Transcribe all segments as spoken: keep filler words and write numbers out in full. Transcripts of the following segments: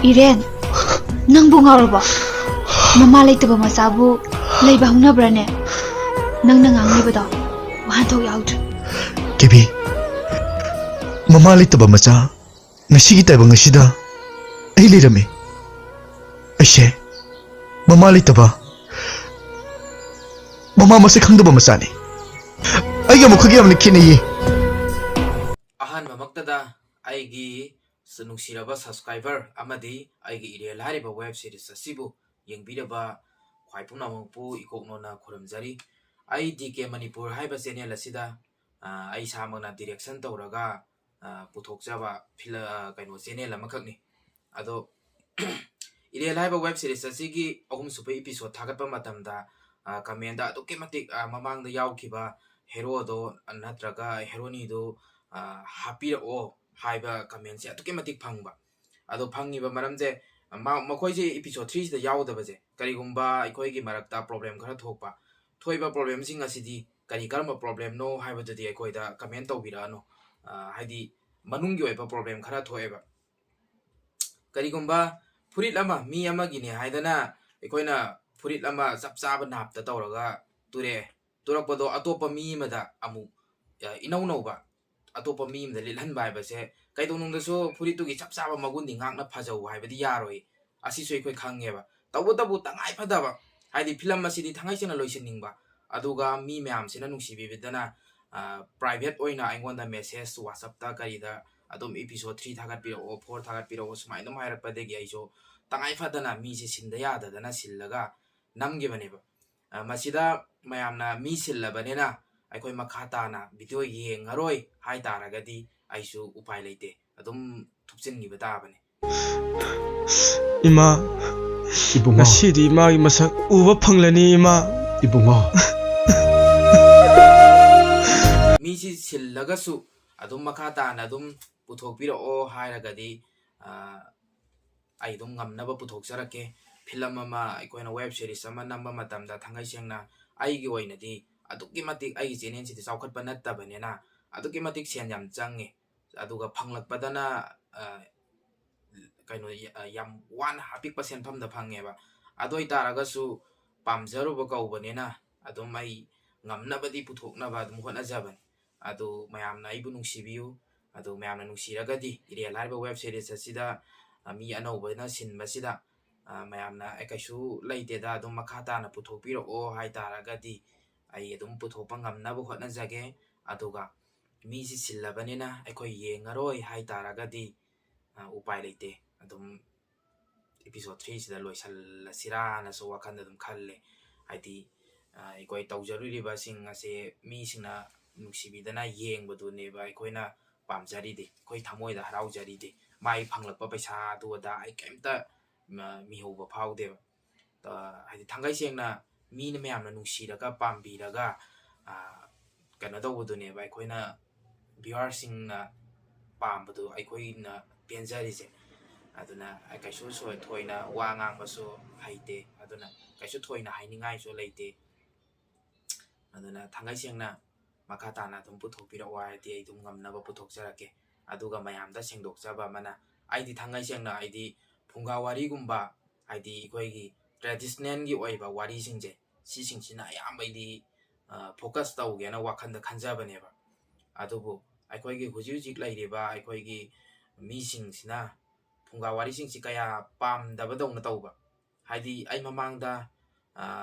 ꯏꯔꯦꯟ, ꯅꯪꯕꯨ ꯉꯥꯎꯔꯕꯣ? ꯃꯃꯥ ꯂꯩꯇꯕ ꯃꯆꯥꯕꯨ ꯂꯩꯕ ꯍꯧꯅꯕ꯭ꯔꯅꯦ? ꯅꯪꯅ ꯉꯥꯡꯂꯤꯕꯗꯣ ꯋꯥꯍꯟꯊꯣꯛ ꯌꯥꯎꯗ꯭ꯔꯦ꯫ ꯀꯦꯕꯤ, ꯃꯃꯥ ꯂꯩꯇꯕ ꯃꯆꯥ ꯉꯁꯤꯒꯤ ꯇꯥꯏꯕꯪ ꯑꯁꯤꯗ ꯑꯩ ꯂꯩꯔꯝꯃꯤ꯫ ꯑꯩꯁꯦ ꯃꯃꯥ ꯂꯩꯇꯕ, ꯃꯃꯥ ꯃꯁꯛ ꯈꯪꯗꯕ ꯃꯆꯥꯅꯤ꯫ ꯑꯩꯒ ꯃꯈꯣꯏꯒ ꯌꯥꯝꯅ ꯈꯦꯠꯅꯩꯌꯦ꯫ ꯑꯍꯥꯟꯕꯃꯛꯇꯗ ꯑꯩꯒꯤ ꯅꯨꯡꯁꯤꯔꯕ subscriber ꯑꯃꯗꯤ ꯑꯩꯒꯤ ꯏꯔꯦꯜ ꯍꯥꯏꯔꯤꯕ web series ꯑꯁꯤꯕꯨ ꯌꯦꯡꯕꯤꯔꯕ ꯈ꯭ꯋꯥꯏ ꯄꯨꯝꯅꯃꯛꯄꯨ ꯏꯀꯣꯛꯅꯣꯅ ꯈꯨꯔꯨꯝꯖꯔꯤ꯫ ꯑꯩ ꯗꯤ ꯀꯦ ꯃꯅꯤꯄꯨꯔ ꯍꯥꯏꯕ channel ꯑꯁꯤꯗ, ꯑ, ꯑꯩ ꯏꯁꯥꯃꯛꯅ direction ꯇꯧꯔꯒ, ꯑ, ꯄꯨꯊꯣꯛꯆꯕ ꯐꯤꯂ-, ꯑ, ꯀꯩꯅꯣ channel ꯑꯃꯈꯛꯅꯤ꯫ ꯑꯗꯣ ꯏꯔꯦꯜ ꯍꯥꯏꯕ web series ꯑꯁꯤꯒꯤ ꯑꯍꯨꯝꯁꯨꯕ episode ꯊꯥꯒꯠꯄ ꯃꯇꯝꯗ, ꯑ, commentꯗ ꯑꯗꯨꯛꯀꯤ ꯃꯇꯤꯛ, ꯑ, ꯃꯃꯥꯡꯗ ꯌꯥꯎꯈꯤꯕ heroꯗꯣ ꯅꯠꯇ꯭ꯔꯒ heroineꯗꯣ, ꯑ, ꯍꯥꯞꯄꯤꯔꯛꯑꯣ ꯍꯥꯏꯕ commentꯁꯦ ꯑꯗꯨꯛꯀꯤ ꯃꯇꯤꯛ ꯐꯪꯕ꯫ ꯑꯗꯣ ꯐꯪꯉꯤꯕ ꯃꯔꯝꯁꯦ, ꯃ-, ꯃꯈꯣꯏꯁꯦ episode threeꯁꯤꯗ ꯌꯥꯎꯗꯕꯁꯦ ꯀꯔꯤꯒꯨꯝꯕ ꯑꯩꯈꯣꯏꯒꯤ ꯃꯔꯛꯇ problem ꯈꯔ ꯊꯣꯛꯄ, ꯊꯣꯛꯏꯕ problemꯁꯤꯡ ꯑꯁꯤꯗꯤ ꯀꯔꯤ ꯀꯔꯝꯕ problemꯅꯣ ꯍꯥꯏꯕꯗꯨꯗꯤ ꯑꯩꯈꯣꯏꯗ comment ꯇꯧꯕꯤꯔꯛꯑꯅꯨ꯫ ꯑ, ꯍꯥꯏꯗꯤ ꯃꯅꯨꯡꯒꯤ ꯑꯣꯏꯕ problem ꯈꯔ ꯊꯣꯛꯑꯦꯕ꯫ ꯀꯔꯤꯒꯨꯝꯕ ꯐꯨꯔꯤꯠ ꯑꯃ ꯃꯤ ꯑꯃꯒꯤꯅꯦ ꯍꯥꯏꯗꯅ ꯑꯩꯈꯣꯏꯅ ꯐꯨꯔꯤꯠ ꯑꯃ ꯆꯞ ꯆꯥꯕ ꯅꯥꯞꯇ ꯇꯧꯔꯒ ꯇꯨꯔꯛꯑꯦ꯫ ꯇꯨꯔꯛꯄꯗꯣ ꯑꯇꯣꯞꯄ ꯃꯤ ꯑꯃꯗ ꯑꯃꯨꯛ, ꯑ, ꯏꯅꯧ ꯅꯧꯕ ꯑꯇꯣꯞꯄ ꯃꯤ ꯑꯃꯗ ꯂꯤꯠꯍꯟꯕ ꯍꯥꯏꯕꯁꯦ ꯀꯩꯗꯧꯅꯨꯡꯗꯁꯨ ꯐꯨꯔꯤꯠꯇꯨꯒꯤ ꯆꯞ ꯆꯥꯕ ꯃꯒꯨꯟꯗꯤ ꯉꯥꯛꯅ ꯐꯖꯧ ꯍꯥꯏꯕꯗꯤ ꯌꯥꯔꯣꯏ꯫ ꯑꯁꯤꯁꯨ ꯑꯩꯈꯣꯏ ꯈꯪꯉꯦꯕ꯫ ꯇꯧꯕꯇꯕꯨ ꯇꯉꯥꯏ ꯐꯗꯕ, ꯍꯥꯏꯗꯤ film ꯑꯁꯤꯗꯤ ꯊꯥꯡꯉꯩ ꯁꯦꯡꯅ ꯂꯣꯏꯁꯤꯟꯅꯤꯡꯕ, ꯑꯗꯨꯒ ꯃꯤ ꯃꯌꯥꯝꯁꯤꯅ ꯅꯨꯡꯁꯤꯕꯤꯕꯗꯅ, ꯑ, private ꯑꯣꯏꯅ ꯑꯩꯉꯣꯟꯗ message WhatsAppꯇ ꯀꯔꯤꯗ ꯑꯗꯨꯝ episode three ꯊꯥꯒꯠꯄꯤꯔꯛꯑꯣ, four ꯊꯥꯒꯠꯄꯤꯔꯛꯑꯣ ꯁꯨꯃꯥꯏꯅ ꯑꯗꯨꯝ ꯍꯥꯏꯔꯛꯄꯗꯒꯤ ꯑꯩꯁꯨ ꯇꯉꯥꯏ ꯐꯗꯅ ꯃꯤꯁꯦ ꯁꯤꯟꯗ ꯌꯥꯗꯗꯅ ꯁꯤꯜꯂꯒ ꯅꯝꯈꯤꯕꯅꯦꯕ꯫ ꯑ, ꯃꯁꯤꯗ ꯃꯌꯥꯝꯅ ꯃꯤ ꯁꯤꯜꯂꯕꯅꯤꯅ ꯑꯩꯈꯣꯏ ꯃꯈꯥ ꯇꯥꯅ video ꯌꯦꯡꯉꯔꯣꯏ ꯍꯥꯏ ꯇꯥꯔꯒꯗꯤ ꯑꯩꯁꯨ ꯎꯄꯥꯏ ꯂꯩꯇꯦ, ꯑꯗꯨꯝ ꯊꯨꯞꯆꯤꯟꯈꯤꯕ ꯇꯥꯕꯅꯤ꯫ ꯏꯃꯥ, ꯏꯕꯨꯡꯉꯣ, ꯉꯁꯤꯗꯤ ꯏꯃꯥꯒꯤ ꯃꯁꯛ ꯎꯕ ꯐꯪꯂꯅꯤ ꯏꯃꯥ꯫ ꯏꯕꯨꯡꯉꯣ, ꯃꯤꯁꯤ ꯁꯤꯜꯂꯒꯁꯨ ꯑꯗꯨꯝ ꯃꯈꯥ ꯇꯥꯅ ꯑꯗꯨꯝ ꯄꯨꯊꯣꯛꯄꯤꯔꯛꯑꯣ ꯍꯥꯏꯔꯒꯗꯤ, ꯑ, ꯑꯩ ꯑꯗꯨꯝ ꯉꯝꯅꯕ ꯄꯨꯊꯣꯛꯆꯔꯛꯀꯦ꯫ Film ꯑꯃ ꯑꯩꯈꯣꯏꯅ web series ꯑꯃ ꯅꯝꯕ ꯃꯇꯝꯗ ꯊꯥꯡꯉꯩ ꯁꯦꯡꯅ ꯑꯩꯒꯤ ꯑꯣꯏꯅꯗꯤ ꯑꯗꯨꯛꯀꯤ ꯃꯇꯤꯛ ꯑꯩꯒꯤ channelꯁꯤꯗꯤ ꯆꯥꯎꯈꯠꯄ ꯅꯠꯇꯕꯅꯤꯅ ꯑꯗꯨꯛꯀꯤ ꯃꯇꯤꯛ ꯁꯦꯟ ꯌꯥꯝ ꯆꯪꯉꯦ꯫ ꯑꯗꯨꯒ ꯐꯪꯂꯛꯄꯗꯅ, ꯑ, ꯀꯩꯅꯣ ꯌꯥꯝ ꯋꯥꯅ ꯑꯄꯤꯛꯄ ꯁꯦꯟꯐꯝꯗ ꯐꯪꯉꯦꯕ꯫ ꯑꯗꯨ ꯑꯣꯏꯇꯥꯔꯒꯁꯨ ꯄꯥꯝꯖꯔꯨꯕ ꯀꯧꯕꯅꯤꯅ ꯑꯗꯨꯝ ꯑꯩ ꯉꯝꯅꯕꯗꯤ ꯄꯨꯊꯣꯛꯅꯕ ꯑꯗꯨꯝ ꯍꯣꯠꯅꯖꯕꯅꯤ꯫ ꯑꯗꯨ ꯃꯌꯥꯝꯅ ꯑꯩꯕꯨ ꯅꯨꯡꯁꯤꯕꯤꯌꯨ꯫ ꯑꯗꯨ ꯃꯌꯥꯝꯅ ꯅꯨꯡꯁꯤꯔꯒꯗꯤ ꯏꯔꯦꯜ ꯍꯥꯏꯔꯤꯕ web series ꯑꯁꯤꯗ ꯃꯤ ꯑꯅꯧꯕꯅ ꯁꯤꯟꯕꯁꯤꯗ ꯃꯌꯥꯝꯅ "ꯑꯦ, ꯀꯩꯁꯨ ꯂꯩꯇꯦꯗ, ꯑꯗꯨꯝ ꯃꯈꯥ ꯇꯥꯅ ꯄꯨꯊꯣꯛꯄꯤꯔꯛꯑꯣ" ꯍꯥꯏ ꯇꯥꯔꯒꯗꯤ ꯑꯩ ꯑꯗꯨꯝ ꯄꯨꯊꯣꯛꯄ ꯉꯝꯅꯕ ꯍꯣꯠꯅꯖꯒꯦ꯫ ꯑꯗꯨꯒ ꯃꯤꯁꯤ ꯁꯤꯜꯂꯕꯅꯤꯅ ꯑꯩꯈꯣꯏ ꯌꯦꯡꯉꯔꯣꯏ ꯍꯥꯏ ꯇꯥꯔꯒꯗꯤ ꯎꯄꯥꯏ ꯂꯩꯇꯦ꯫ ꯑꯗꯨꯝ episode three ꯁꯤꯗ ꯂꯣꯏꯁꯤꯜꯂꯁꯤꯔꯥꯅꯁꯨ ꯋꯥꯈꯜꯗ ꯑꯗꯨꯝ ꯈꯜꯂꯦ꯫ ꯍꯥꯏꯗꯤ ꯑꯩꯈꯣꯏ ꯇꯧꯖꯔꯨꯔꯤꯕꯁꯤꯡ ꯑꯁꯦ ꯃꯤꯁꯤꯡꯅ ꯅꯨꯡꯁꯤꯕꯤꯗꯅ ꯌꯦꯡꯕꯗꯨꯅꯦꯕ ꯑꯩꯈꯣꯏꯅ ꯄꯥꯝꯖꯔꯤꯗꯤ, ꯑꯩꯈꯣꯏ ꯊꯃꯣꯏꯗ ꯍꯔꯥꯎꯖꯔꯤꯗꯤ꯫ ꯃꯥꯏ ꯐꯪꯂꯛꯄ ꯄꯩꯁꯥ ꯑꯗꯨ ꯑꯗꯥ ꯑꯩ ꯀꯩꯝꯇ ꯃꯤꯍꯧꯕ ꯐꯥꯎꯗꯦꯕ꯫ ꯍꯥꯏꯗꯤ ꯊꯥꯡꯒꯩ ꯁꯦꯡꯅ ꯃꯤꯅ ꯃꯌꯥꯝꯅ ꯅꯨꯡꯁꯤꯔꯒ ꯄꯥꯝꯕꯤꯔꯒ ꯀꯩꯅꯣ ꯇꯧꯕꯗꯨꯅꯦꯕ ꯑꯩꯈꯣꯏꯅ viewerꯁꯤꯡꯅ ꯄꯥꯝꯕꯗꯨ ꯑꯩꯈꯣꯏꯅ ꯄꯦꯟꯖꯔꯤꯁꯦ꯫ ꯑꯗꯨꯅ ꯀꯩꯁꯨ ꯊꯣꯏꯅ ꯋꯥ ꯉꯥꯡꯕꯁꯨ ꯍꯩꯇꯦ꯫ ꯑꯗꯨꯅ ꯀꯩꯁꯨ ꯊꯣꯏꯅ ꯍꯥꯏꯅꯤꯡꯉꯥꯏꯁꯨ ꯂꯩꯇꯦ꯫ ꯑꯗꯨꯅ ꯊꯥꯡꯒꯩ ꯁꯦꯡꯅ ꯃꯈꯥ ꯇꯥꯅ ꯑꯗꯨꯝ ꯄꯨꯊꯣꯛꯄꯤꯔꯛꯑꯣ ꯍꯥꯏꯔꯗꯤ ꯑꯩ ꯑꯗꯨꯝ ꯉꯝꯅꯕ ꯄꯨꯊꯣꯛꯆꯔꯛꯀꯦ꯫ ꯑꯗꯨꯒ ꯃꯌꯥꯝꯗ ꯁꯦꯡꯗꯣꯛꯆꯕ ꯑꯃꯅ, ꯑꯩꯗꯤ ꯊꯥꯡꯒꯩ ꯁꯦꯡꯅ ꯑꯩꯗꯤ ꯐꯨꯡꯒꯥ ꯋꯥꯔꯤꯒꯨꯝꯕ, ꯍꯥꯏꯗꯤ ꯑꯩꯈꯣꯏꯒꯤ traditionalꯒꯤ ꯑꯣꯏꯕ ꯋꯥꯔꯤꯁꯤꯡꯁꯦ, ꯁꯤꯁꯤꯡꯁꯤꯅ ꯑꯌꯥꯝꯕ ꯑꯩꯗꯤ focus ꯇꯧꯒꯦꯅ ꯋꯥꯈꯜꯗ ꯈꯟꯖꯕꯅꯦꯕ꯫ ꯑꯗꯨꯕꯨ ꯑꯩꯈꯣꯏꯒꯤ ꯍꯧꯖꯤꯛ ꯍꯧꯖꯤꯛ ꯂꯩꯔꯤꯕ ꯑꯩꯈꯣꯏꯒꯤ ꯃꯤꯁꯤꯡꯁꯤꯅ ꯐꯨꯡꯒꯥ ꯋꯥꯔꯤꯁꯤꯡꯁꯤ ꯀꯌꯥ ꯄꯥꯝꯗꯕꯗꯧꯅ ꯇꯧꯕ꯫ ꯍꯥꯏꯗꯤ ꯑꯩ ꯃꯃꯥꯡꯗ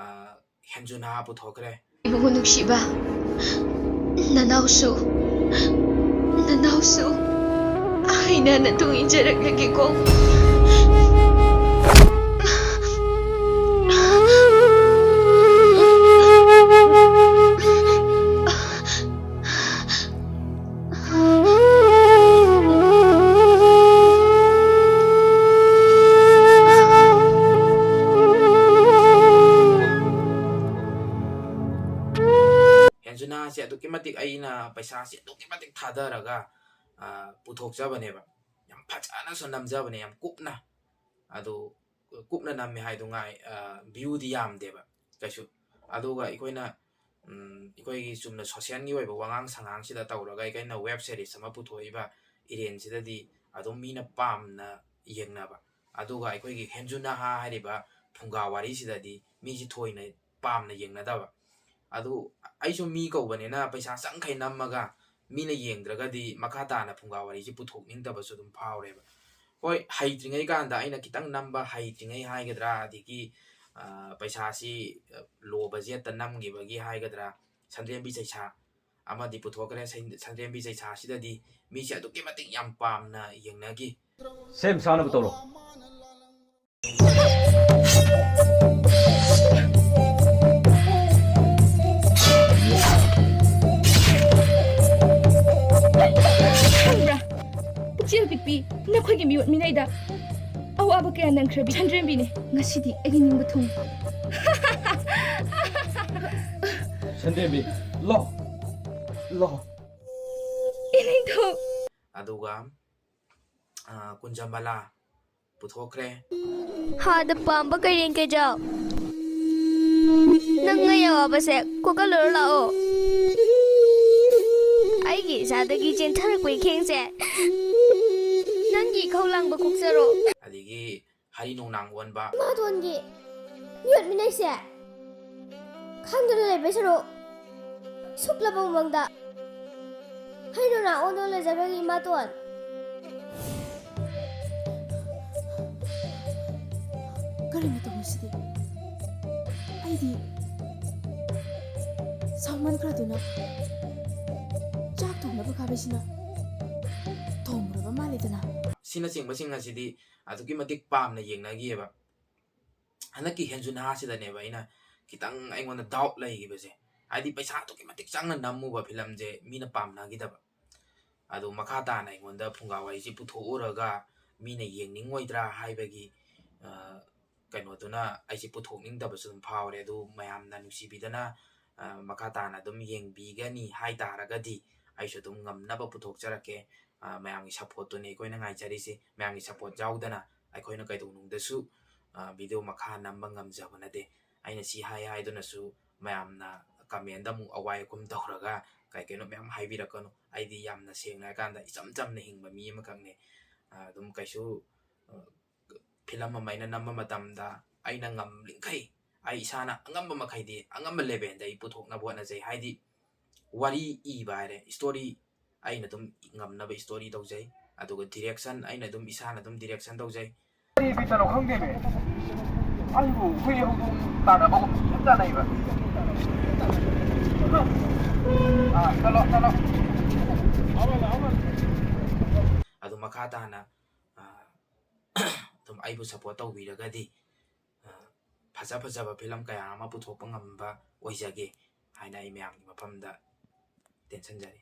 ꯍꯦꯟꯖꯨꯅꯥ ꯄꯨꯊꯣꯛꯈ꯭ꯔꯦ꯫ ꯏꯕꯨꯡꯉꯣ ꯅꯨꯡꯁꯤꯕ, ꯅꯅꯥꯎꯁꯨ, ꯅꯅꯥꯎꯁꯨ ꯍꯩꯅꯅ ꯇꯨꯡ ꯏꯟꯖꯔꯛꯂꯒꯦꯀꯣ꯫ ꯍꯦꯟꯖꯨꯅꯥꯁꯦ ꯑꯗꯨꯛꯀꯤ ꯃꯇꯤꯛ ꯑꯩꯅ ꯄꯩꯁꯥꯁꯦ ꯑꯗꯨꯛꯀꯤ ꯃꯇꯤꯛ ꯊꯥꯗꯔꯒ ꯄꯨꯊꯣꯛꯆꯕꯅꯦꯕ꯫ ꯌꯥꯝ ꯐꯖꯅꯁꯨ ꯅꯝꯖꯕꯅꯦ, ꯌꯥꯝ ꯀꯨꯞꯅ꯫ ꯑꯗꯨ ꯀꯨꯞꯅ ꯅꯝꯃꯦ ꯍꯥꯏꯗꯨ ꯉꯥꯏ, viewꯗꯤ ꯌꯥꯝꯗꯦꯕ ꯀꯩꯁꯨ꯫ ꯑꯗꯨꯒ ꯑꯩꯈꯣꯏꯅ ꯑꯩꯈꯣꯏꯒꯤ ꯆꯨꯝꯅ socialꯒꯤ ꯑꯣꯏꯕ ꯋꯥꯉꯥꯡ ꯁꯉꯥꯡꯁꯤꯗ ꯇꯧꯔꯒ ꯑꯩꯈꯣꯏꯅ web series ꯑꯃ ꯄꯨꯊꯣꯛꯏꯕ ꯏꯔꯦꯟꯁꯤꯗꯗꯤ ꯑꯗꯨꯝ ꯃꯤꯅ ꯄꯥꯝꯅ ꯌꯦꯡꯅꯕ꯫ ꯑꯗꯨꯒ ꯑꯩꯈꯣꯏꯒꯤ ꯍꯦꯟꯖꯨ ꯅꯍꯥ ꯍꯥꯏꯔꯤꯕ ꯐꯨꯡꯒꯥ ꯋꯥꯔꯤꯁꯤꯗꯗꯤ ꯃꯤꯁꯤ ꯊꯣꯏꯅ ꯄꯥꯝꯅ ꯌꯦꯡꯅꯗꯕ꯫ ꯑꯗꯨ ꯑꯩꯁꯨ ꯃꯤ ꯀꯧꯕꯅꯤꯅ ꯄꯩꯁꯥ ꯆꯪꯈꯩ ꯅꯝꯃꯒ ꯃꯤꯅ ꯌꯦꯡꯗ꯭ꯔꯒꯗꯤ ꯃꯈꯥ ꯇꯥꯅ ꯐꯨꯡꯒꯥ ꯋꯥꯔꯤꯁꯤ ꯄꯨꯊꯣꯛꯅꯤꯡꯗꯕꯁꯨ ꯑꯗꯨꯝ ꯐꯥꯎꯔꯦꯕ꯫ ꯍꯣꯏ, ꯍꯩꯇ꯭ꯔꯤꯉꯩ ꯀꯥꯟꯗ ꯑꯩꯅ ꯈꯤꯇꯪ ꯅꯝꯕ ꯍꯩꯇ꯭ꯔꯤꯉꯩ ꯍꯥꯏꯒꯗ꯭ꯔꯥ, ꯑꯗꯒꯤ, ꯑ, ꯄꯩꯁꯥꯁꯤ, ꯑ, low budget ꯇ ꯅꯝꯈꯤꯕꯒꯤ ꯍꯥꯏꯒꯗ꯭ꯔꯥ, ꯁꯟꯗ꯭ꯔꯦꯝꯕꯤ ꯆꯩꯁꯥ ꯑꯃꯗꯤ ꯄꯨꯊꯣꯛꯈ꯭ꯔꯦ꯫ ꯁꯟ-, ꯁꯟꯗ꯭ꯔꯦꯝꯕꯤ ꯆꯩꯁꯥꯁꯤꯗꯗꯤ ꯃꯤꯁꯦ ꯑꯗꯨꯛꯀꯤ ꯃꯇꯤꯛ ꯌꯥꯝ ꯄꯥꯝꯅ ꯌꯦꯡꯅꯈꯤ꯫ ꯁꯦꯝ ꯁꯥꯅꯕ ꯇꯧꯔꯣ꯫ ꯈꯪꯕ꯭ꯔꯥ? ꯄꯨꯛꯆꯦꯜ ꯄꯤꯛꯄꯤ, ꯅꯈꯣꯏꯒꯤ ꯃꯤꯑꯣꯠ ꯃꯤꯅꯩꯗ ꯑꯋꯥꯕ ꯀꯌꯥ ꯅꯪꯈ꯭ꯔꯕꯤ ꯁꯟꯗ꯭ꯔꯦꯝꯕꯤꯅꯦ꯫ ꯉꯁꯤꯗꯤ ꯑꯩꯒꯤ ꯅꯤꯡꯕ ꯊꯨꯡ꯫ ꯁꯟꯗ꯭ꯔꯦꯝꯕꯤ, ꯂꯣ, ꯂꯣ꯫ ꯏꯅꯤꯡꯊꯧ꯫ ꯑꯗꯨꯒ, ꯑ, ꯀꯨꯟꯖꯃꯂꯥ ꯄꯨꯊꯣꯛꯈ꯭ꯔꯦ꯫ ꯍꯥꯗ ꯄꯥꯝꯕ ꯀꯩꯔꯦꯡ ꯀꯩꯖꯥꯎ, ꯅꯪ ꯑꯩ ꯑꯋꯥꯕꯁꯦ ꯀꯣꯛꯍꯜꯂꯨꯔꯣ ꯂꯥꯛꯑꯣ꯫ ꯑꯩꯒꯤ ꯏꯆꯥꯗꯒꯤ ꯆꯦꯟꯊꯔꯛꯄ ꯏꯈꯦꯡꯁꯦ ꯅꯪꯒꯤ ꯏꯈꯧ ꯂꯥꯡꯕ ꯀꯣꯛꯆꯔꯣ꯫ ꯑꯗꯒꯤ ꯍꯔꯤ ꯅꯣꯡꯅꯥꯡ ꯑꯣꯟꯕ꯫ ꯏꯃꯥꯇꯣꯟꯒꯤ ꯃꯤꯑꯣꯠ ꯃꯤꯅꯩꯁꯦ ꯈꯪꯗꯅ ꯂꯩꯕꯩ ꯁꯔꯨꯛ, ꯁꯨꯛꯂꯕ ꯎꯃꯪꯗ ꯍꯩꯅꯧꯅ ꯑꯣꯟꯗꯨꯅ ꯂꯩꯖꯕꯒꯤ ꯏꯃꯥꯇꯣꯟ꯫ ꯀꯔꯤꯅꯣ ꯇꯧꯔꯤꯁꯤꯗꯤ? ꯑꯩꯗꯤ ꯁꯥꯎꯃꯟꯈ꯭ꯔꯗꯨꯅ ꯆꯥꯛ ꯊꯣꯡꯅꯕ ꯈꯥꯕꯩꯁꯤꯅ ꯊꯣꯡꯂꯨꯔꯕ ꯃꯥꯜꯂꯦꯗꯅ꯫ ꯁꯤꯅꯆꯤꯡꯕꯁꯤꯡ ꯑꯁꯤꯗꯤ ꯑꯗꯨꯛꯀꯤ ꯃꯇꯤꯛ ꯄꯥꯝꯅ ꯌꯦꯡꯅꯈꯤꯑꯕ꯫ ꯍꯟꯗꯛꯀꯤ ꯍꯦꯟꯖꯨ ꯅꯍꯥꯁꯤꯗꯅꯦꯕ ꯑꯩꯅ ꯈꯤꯇꯪ ꯑꯩꯉꯣꯟꯗ doubt ꯂꯩꯈꯤꯕꯁꯦ꯫ ꯍꯥꯏꯗꯤ ꯄꯩꯁꯥ ꯑꯗꯨꯛꯀꯤ ꯃꯇꯤꯛ ꯆꯪꯅ ꯅꯝꯃꯨꯕ ꯐꯤꯂꯝꯁꯦ ꯃꯤꯅ ꯄꯥꯝꯅꯈꯤꯗꯕ꯫ ꯑꯗꯣ ꯃꯈꯥ ꯇꯥꯅ ꯑꯩꯉꯣꯟꯗ ꯐꯨꯡꯒꯥ ꯋꯥꯔꯤꯁꯤ ꯄꯨꯊꯣꯛꯎꯔꯒ ꯃꯤꯅ ꯌꯦꯡꯅꯤꯡꯉꯣꯏꯗ꯭ꯔꯥ ꯍꯥꯏꯕꯒꯤ, ꯑ, ꯀꯩꯅꯣꯗꯨꯅ ꯑꯩꯁꯦ ꯄꯨꯊꯣꯛꯅꯤꯡꯗꯕꯁꯨ ꯑꯗꯨꯝ ꯐꯥꯎꯔꯦ꯫ ꯑꯗꯨ ꯃꯌꯥꯝꯅ ꯅꯨꯡꯁꯤꯕꯤꯗꯅ, ꯑ, ꯃꯈꯥ ꯇꯥꯅ ꯑꯗꯨꯝ ꯌꯦꯡꯕꯤꯒꯅꯤ ꯍꯥꯏ ꯇꯥꯔꯒꯗꯤ ꯑꯩꯁꯨ ꯑꯗꯨꯝ ꯉꯝꯅꯕ ꯄꯨꯊꯣꯛꯆꯔꯛꯀꯦ꯫ ꯑ, ꯃꯌꯥꯝꯒꯤ supportꯇꯨꯅꯤ ꯑꯩꯈꯣꯏꯅ ꯉꯥꯏꯖꯔꯤꯁꯦ꯫ ꯃꯌꯥꯝꯒꯤ support ꯌꯥꯎꯗꯅ ꯑꯩꯈꯣꯏꯅ ꯀꯩꯗꯧꯅꯨꯡꯗꯁꯨ, ꯑ, video ꯃꯈꯥ ꯅꯝꯕ ꯉꯝꯖꯕ ꯅꯠꯇꯦ꯫ ꯑꯩꯅ ꯁꯤ ꯍꯥꯏ ꯍꯥꯏꯗꯨꯅꯁꯨ ꯃꯌꯥꯝꯅ commentꯗ ꯑꯃꯨꯛ ꯑꯋꯥꯏ ꯑꯈꯨꯝ ꯇꯧꯔꯒ ꯀꯩ ꯀꯩꯅꯣ ꯃꯌꯥꯝ ꯍꯥꯏꯕꯤꯔꯛꯀꯅꯨ꯫ ꯑꯩꯗꯤ ꯌꯥꯝꯅ ꯁꯦꯡꯅ ꯍꯥꯏꯔꯀꯥꯟꯗ ꯏꯆꯝ ꯆꯝꯅ ꯍꯤꯡꯕ ꯃꯤ ꯑꯃꯈꯛꯅꯦ꯫ ꯑ, ꯑꯗꯨꯝ ꯀꯩꯁꯨ ꯐꯤꯂꯝ ꯑꯃ ꯑꯩꯅ ꯅꯝꯕ ꯃꯇꯝꯗ ꯑꯩꯅ ꯉꯝꯂꯤꯈꯩ ꯑꯩ ꯏꯁꯥꯅ ꯑꯉꯝꯕ ꯃꯈꯩꯗꯤ ꯑꯉꯝꯕ ꯂꯦꯚꯦꯜꯗ ꯑꯩ ꯄꯨꯊꯣꯛꯅꯕ ꯍꯣꯠꯅꯖꯩ꯫ ꯍꯥꯏꯗꯤ ꯋꯥꯔꯤ ꯏꯕ ꯍꯥꯏꯔꯦ, ꯏꯁꯇꯣꯔꯤ ꯑꯩꯅ ꯑꯗꯨꯝ ꯉꯝꯅꯕ ꯏꯁꯇꯣꯔꯤ ꯇꯧꯖꯩ꯫ ꯑꯗꯨꯒ ꯗꯤꯔꯦꯛꯁꯟ ꯑꯩꯅ ꯑꯗꯨꯝ ꯏꯁꯥꯅ ꯑꯗꯨꯝ ꯗꯤꯔꯦꯛꯁꯟ ꯇꯧꯖꯩ꯫ ꯀꯔꯤ ꯕꯤꯠꯇꯅꯣ ꯈꯪꯗꯦꯃꯦ꯫ ꯑꯩꯕꯨ ꯍꯨꯏ ꯍꯧꯗꯣꯡ ꯇꯥꯟꯅꯕꯒꯨꯝ ꯇꯥꯟꯅꯩꯕ꯫ ꯑꯥ, ꯆꯠꯂꯣ, ꯆꯠꯂꯣ꯫ ꯑꯗꯨ ꯃꯈꯥ ꯇꯥꯅ, ꯑꯥ, ꯑꯗꯨꯝ ꯑꯩꯕꯨ ꯁꯞꯄꯣꯔꯠ ꯇꯧꯕꯤꯔꯒꯗꯤ, ꯑꯥ, ꯐꯖ ꯐꯖꯕ ꯐꯤꯂꯝ ꯀꯌꯥ ꯑꯃ ꯄꯨꯊꯣꯛꯄ ꯉꯝꯕ ꯑꯣꯏꯖꯒꯦ ꯍꯥꯏꯅ ꯑꯩ ꯃꯌꯥꯝꯒꯤ ꯃꯐꯝꯗ ꯇꯦꯟꯁꯟꯖꯔꯤ꯫